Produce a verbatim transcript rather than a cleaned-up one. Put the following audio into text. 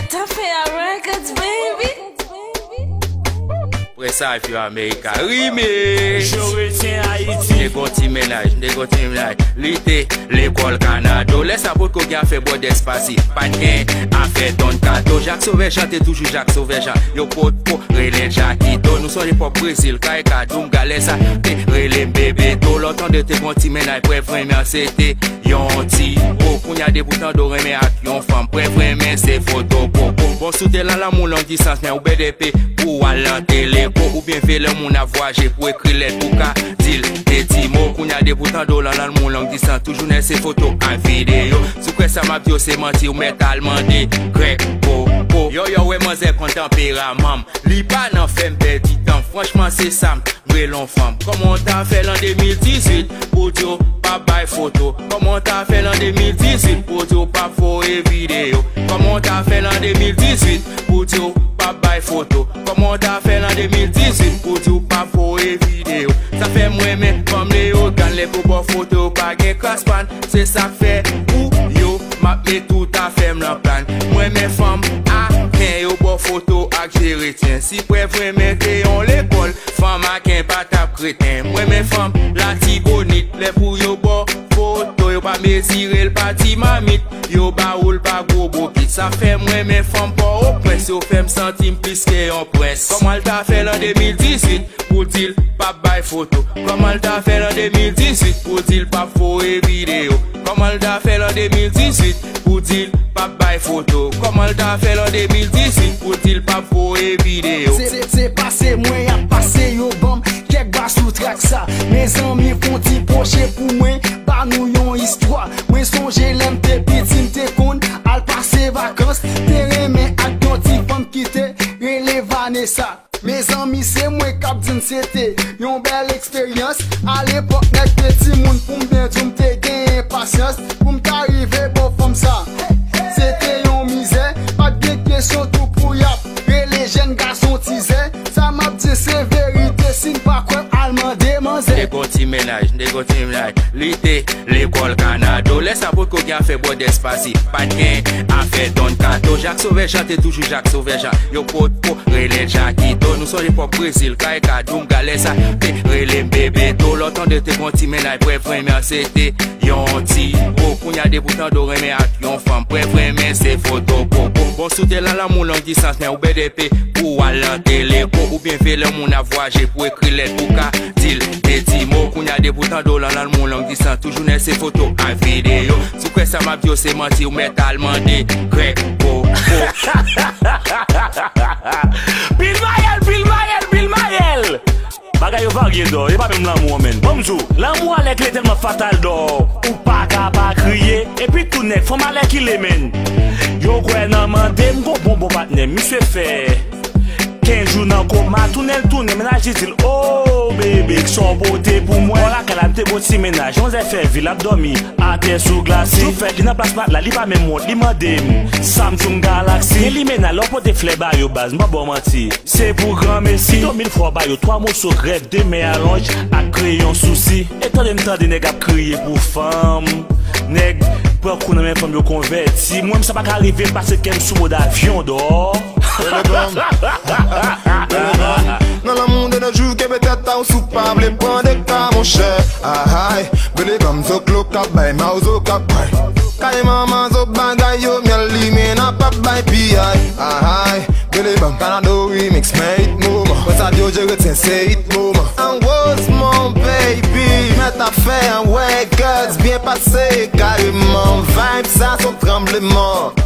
Tafea Records, baby. Presaj yo America Remix. Je retiens Haïti. Nèg on ti mennaj, nèg on ti mennaj. Li te lekòl Kanado. Lè sa potko gen afè bwòdès pasi. Pa t gen afè Don Kato. Jak Sovè Jan te toujou Jak Sovè Jan. Yo potko rele Jakito. Nou sonje pòp Brezil, Kay Kadoum, galè sa te rele m Bebeto. Lè w tande te gon ti mennaj, prèv renmen an se te yon ti po. Kounye a depi w tande w renmen ak yon fanm, prèv renmen se foto koko. Bon, si w te lan lanmou long distans, men ou bèdèpe pou w al lan teleko. Oubyen veye lè moun ap vwaje pou ekri lèt pou ka di l de ti mo. Kounye a depi w tande w lan lanmou long distans, toujou nèg se foto ak videyo. Si w kwè sa m ap di w se manti, ou mèt al mande Grèk Popo. Yo, yo, wè manzè konn tanperaman m. Li pa nan fè m pèdi tan m. Franchman, se sa m rele yon fanm. Kòman w ta fè l an de mil dizuit pou di w p ap bay foto? Kòman w ta fè l an de mil dizuit pou di w p ap voye videyo? Kòman w ta fè l an de mil dizuit pou di w p ap bay foto? Kòman w ta fè l an de mil dizuit pou di w p ap voye videyo? Sa fè m renmen fanm Leyogàn, lè pou bò foto yo pa gen kras pann. Se sa k fè pou yo m ap met tout afè m lan pann. M renmen fanm Aken, yo bò foto ak je retiens. Si prèv renmen te yon lekòl, fanm Aken pa t ap kreten. M renmen fanm Latibonit, lè pou yo bò foto, yo pa mezire l pa ti mamit, yo ba ou l pa gwo bokit. Sa fè m renmen fanm Pòtoprens, yo fè m santi m plis ke yon prens. Kòman l ta fè l an de mil dizuit pou di l p ap bay foto? Kòman l ta fè l an de mil dizuit pou di l p ap voye videyo? Kòman l ta fè l an de mil dizuit pou di l p ap bay foto? Kòman l ta fè l an de mil dizuit pou di l p ap voye videyo? Se, se, se pase mwen y ap pase, yo ban m kèk ba sou trak sa. Mezanmi, fè yon ti pwoche pou mwen, ba nou yon istwa. Mwen sonje lè m te piti, m te konn al pase vakans. Te renmen ak yon ti fanm ki te rele Vanessa. Mezanmi, se mwen k ap di n se te yon bèl eksperyans. Alepòk, nèg te timoun, pou m byen di w, m te gen enpasyans pou m ta rive bò fanm sa. Se te yon mizè, pa t gen kesyon tou pou y ap rele jèn gason tizè. Sa m ap di se verite, si n pa kwè m, al mande manzè. Nèg on ti mennaj, nèg on ti mennaj. Li te lekòl Kanado. Lè sa potko gen afè bwòdès pasi. Pa t gen afè Don Kato. Jak Sovè Jan te toujou Jak Sovè Jan. Yo potko rele l Jakito. Nou sonje pòp Brezil, Kay Kadoum, galè sa te rele m Bebeto. Lè w tande te gon ti mennaj, prèv renmen an se te yon ti po. Kounye a depi w tande w renmen ak yon fanm, prèv renmen se foto koko. Bon, si w te lan lanmou long distans, men ou bèdèpe pou w al lan teleko. Oubyen veye lè moun ap vwaje pou ekri lèt pou ka di l de ti mo. Kounye a depi w tande w lan lanmou long distans, toujou nèg se foto ak videyo. Si w kwè sa m ap di w se manti, ou mèt al mande Grèk Popo. Pil mayèl, pil mayèl, pil mayèl. Bagay yo varye dò, e pa menm lanmou an menn. Ban m di w, lanmou a lè kle tèlman fatal dò, ou pa ka pa kriye. Epi tou nèg, fanm alèkile menn. Yo kwè nan mande m, gon bon bon patnè, misye fè kenz jou nan koma, tounen l tounen, mennaj li di l, o bebe, kisa w pote pou mwen? Bò lakay la, m te gon ti mennaj, manzè fè vi l ap dòmi atè sou glase. Jou fèt, li nan plas matla, li pa menm wont, li mande m Samsung Galaxy. Gen limena, lè w pote flè ba yo baz, m pa ba w manti, se pou granmesi. Pito mil fwa w ba yo twa moso grèf, de men alonj ak kreyon sousi. E tande m tande nèg ap kriye pou fanm. Nèg pran kou nan men fanm yo konvèti. Mwen menm sa pa ka rive m pase kè m sou mòd avyon dò. Nan lanmou de nos jours, kenbe tèt a w si w pa vle pran de ka monchè. Ahay, bele banm zoklo k ap bay mawozo k ap bay. Kay manman zo bagay yo myèl limena p ap bay piyay. Ahay, bele banm Kanado remix men hit moman. Wè sa di yo je retyen se hit moman. An woz mon baby, mèt ap fè an records byen pase kareman. Vibe sa se yon tranbleman.